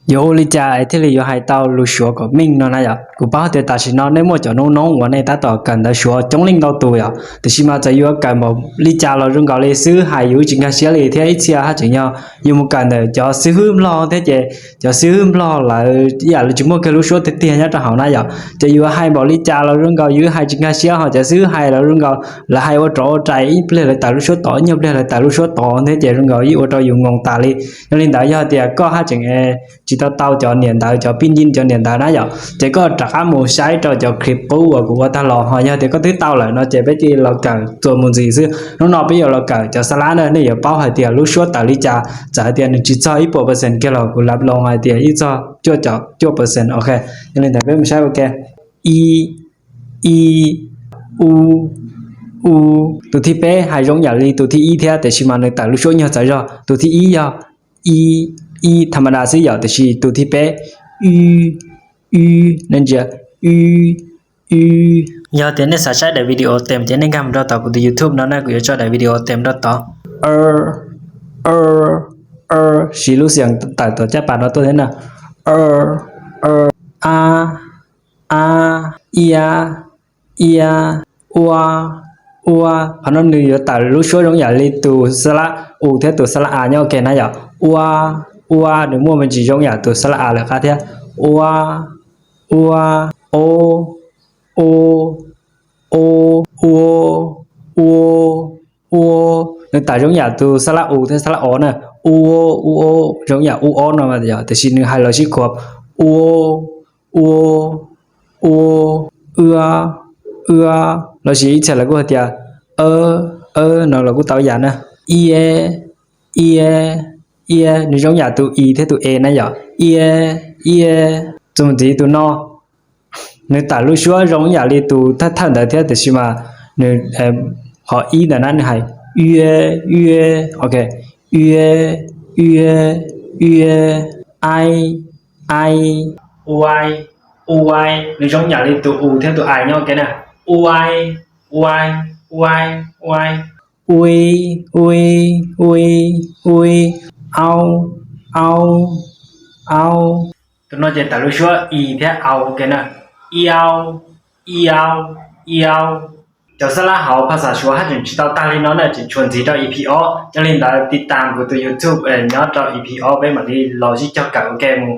Yuav ua li cas es thiaj li yuav hais tau lus Suav kom meej no na yom? Kuv paub tias tam sim no nej muaj cov noob noob uas nej tab tom kawm ntawv Suav coob leej ntau tus yom, tiam sis mas txawm yuav kawm npaum li cas los zoo nkaus li xib hwb hais yus tsis nkag siab li thiab ib txhia haj tseem yog yus mus kawm ntawm cov xib hwb Nplog thiab ces cov xib hwb Nplog lawv ib yam li tsis muaj kiag lub suab tiag tiag nyob rau hauv na yom. Ces yuav hais npaum li cas los zoo nkaus yus hais tsis nkag siab, ho cov xib hwb hais los zoo nkaus lawv hais ua rov ua rais, ib pliag lawv tawm lub suab tod, ib nyuag pliag lawv tawm lub suab tod thiab ces zoo nkaus ib ua rau yus ngoo tas li. Yog li ntawd yog tias koj haj tseem tsis tau tau cov niam ntawv, cov pij ncin cov niam ntawv na yom, ces koj rov qab mus saib rau cov clip qub uas kuv ua tag los, ho yog tias koj twb tau lawm no ces peb cia li los kawm txuas mus ntxiv xwb. Hnub no peb yuav los kawm cov xa lab na, nej yuav paub hais tias lub suab tawm li cas, txawm hais tias nws tsis txog ib puas percent kiag los kuv lab loo hais tias ib txog cuaj caum cuaj percent, ok. Yog li ntawd peb mus saib ua ke. I, i, u, u. Tus thib peb hais zoo yam li tus thib ib thiab, tiam sis mas nws tawm lub suab nyuag txawv zog. Tus thib ib yog i, i tha ma da xwb yom, tiam sis tus thib peb, u, u, nej ntsia, u, u. Yog tias nej xav saib daim video tes ces nej nkag mus rau tom kuv tus YouTube no na, kuv yuav tso daim video tes rau tod. Siv lub xiam tawm tom caj pas no tuaj thiab na. A, a, ia, ia, ua, ua. Qhov no nws yuav tawm lub suab zoo yam li tus xa lab u thiab tus xa lab a nyob ua ke na yom. Ua, ua, nws muaj me ntsis zoo yam tus xa lab a lawm qab thiab. Ua, ua, o, o, o, ua, ua, ua. Nws tawm zoo yam tus xa lab u thiab xa lab o na. U, u, o, zoo yam u o no yom, tiam sis nws hais los sib khuav. Ua, ua, ua, ua, ua. Los sis ib txhia lawv kuj hais tias, a, a no los kuj tau yam na. Ia, ia, ia, nws zoo yam tus i thiab tus e na yom. Ia, ia. Txuas mus ntxiv tus no, nws tawm lub suab zoo yam li tus thawj thawj ntawd thiab, tiam sis mas nws, qhov ib ntawd na nws hais, ue, ue, ok, ue, ue, ue, ai, ai, uai, uai. Nws zoo yam li tus u thiab tus ai nyob ua ke na. Uai, uai, uai, uai. Ui, ui, ui, ui. Au, au, au. Tus no ces tawm lub suab i thiab au ua ke na. Iau, iau, iau. Cov xa lab hauv phas xas Suav haj tseem tsis tau tag li no na, tseem tshuav ntxiv rau E P ob, yog li ntawd tiv tas kuv tus YouTube nyob rau E P ob peb mam li los sib cog kawm ua ke mus.